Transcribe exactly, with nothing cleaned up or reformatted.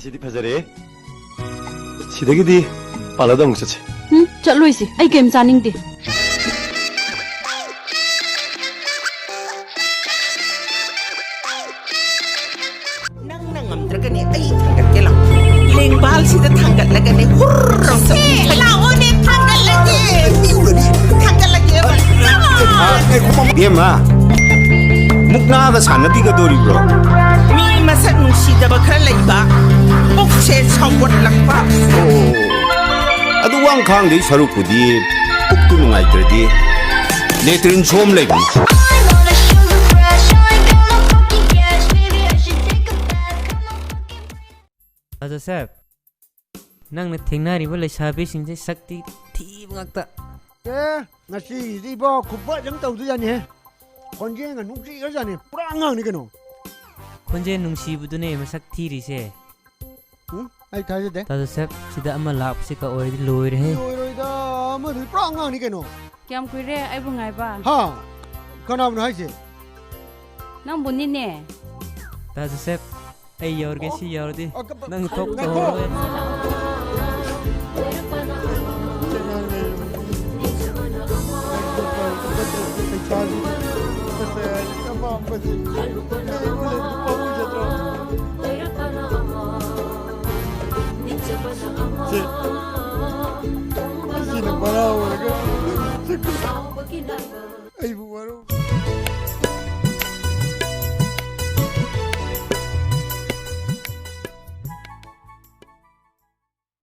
ꯁꯤꯗꯤ ꯐꯖꯔꯦ꯫ ꯁꯤꯗꯒꯤꯗꯤ ꯄꯥꯔꯂꯔꯗ ꯑꯃꯨꯛ ꯆꯠꯁꯤ꯫ ꯎꯝ, ꯆꯠꯂꯣꯏꯁꯤ꯫ ꯑꯩ ꯀꯩꯝ ꯆꯥꯅꯤꯡꯗꯦ꯫ ꯅꯪꯅ ꯉꯝꯗ꯭ꯔꯒꯅꯦ ꯑꯩ ꯊꯥꯡꯒꯠꯀꯦ ꯂꯥꯎ꯫ ꯂꯦꯡꯕꯥꯜꯁꯤꯗ ꯊꯥꯡꯒꯠꯂꯒꯅꯦ ꯍꯨꯔ ꯂꯥꯎ ꯁꯦ, ꯂꯥꯛꯑꯣꯅꯦ, ꯊꯥꯡꯒꯠꯂꯒꯦ꯫ ꯊꯥꯡꯒꯠꯂꯒꯦꯕ꯫ ꯏꯕꯦꯝꯃ, ꯃꯨꯛꯅꯥꯒ ꯁꯥꯟꯅꯕꯤꯒꯗꯣꯔꯤꯕ꯭ꯔꯣ? ꯃꯤ ꯃꯁꯛ ꯅꯨꯡꯁꯤꯗꯕ ꯈꯔ ꯂꯩꯕ, ꯄꯨꯛꯁꯦ ꯁꯥꯎꯒꯠꯂꯛꯄ꯫ ꯑꯣ, ꯑꯗꯨ ꯋꯥꯡꯈꯥꯡꯗꯩ ꯁꯔꯨꯛꯄꯨꯗꯤ ꯄꯨꯛꯇꯨ ꯅꯨꯡꯉꯥꯏꯇ꯭ꯔꯗꯤ ꯂꯦꯇ꯭ꯔꯤꯟ ꯁꯣꯝ ꯂꯩꯕꯅꯤ꯫ ꯖꯣꯁꯦꯐ, ꯅꯪꯅ ꯊꯦꯡꯅꯔꯤꯕ ꯂꯩꯁꯥꯕꯤꯁꯤꯡꯁꯦ ꯁꯛꯇꯤ ꯊꯤꯕ ꯉꯥꯛꯇ꯫ ꯑꯦ, ꯉꯁꯤꯒꯤꯁꯤꯗꯤ ꯏꯕꯣ, ꯈꯨꯐꯖ ꯑꯃ ꯇꯧꯗꯣꯏꯖꯥꯠꯅꯤꯍꯦ꯫ ꯈꯣꯟꯖꯦꯜꯒ ꯅꯨꯡꯁꯤꯈ꯭ꯔꯖꯥꯠꯅꯤ, ꯄꯨꯔꯥ ꯑꯉꯥꯡꯅꯤ ꯀꯩꯅꯣ꯫ ꯈꯣꯟꯖꯦꯜ ꯅꯨꯡꯁꯤꯕꯗꯨꯅꯦ ꯃꯁꯛ ꯊꯤꯔꯤꯁꯦ꯫ ꯎꯝ, ꯑꯩ ꯊꯥꯖꯗꯦ꯫ ꯇꯥ ꯖꯣꯁꯦꯐ, ꯁꯤꯗ ꯑꯃ ꯂꯥꯛꯄꯁꯤ ꯀꯛꯑꯣꯏꯗꯤ ꯂꯣꯏꯔꯦꯍꯦ꯫ ꯂꯣꯏꯔꯣꯏꯗ, ꯑꯃꯗꯨꯗꯤ ꯄꯨꯔꯥ ꯑꯉꯥꯡꯅꯤ ꯀꯩꯅꯣ꯫ ꯀꯌꯥꯝ ꯀꯨꯏꯔꯦ ꯑꯩꯕꯨ ꯉꯥꯏꯕ? ꯍꯥ? ꯀꯅꯥꯕꯨꯅꯣ ꯍꯥꯏꯁꯦ? ꯅꯪꯕꯨꯅꯤꯅꯦ꯫ ꯇꯥ ꯖꯣꯁꯦꯐ, ꯑꯩ ꯌꯧꯔꯒꯦ, ꯁꯤ ꯌꯧꯔꯗꯤ ꯑꯣ, ꯀ-, ꯅꯪ ꯊꯣꯛ ꯉꯥꯏꯈꯣ꯫ ꯇꯧꯍꯧꯔꯣꯏ꯫ ꯁꯤ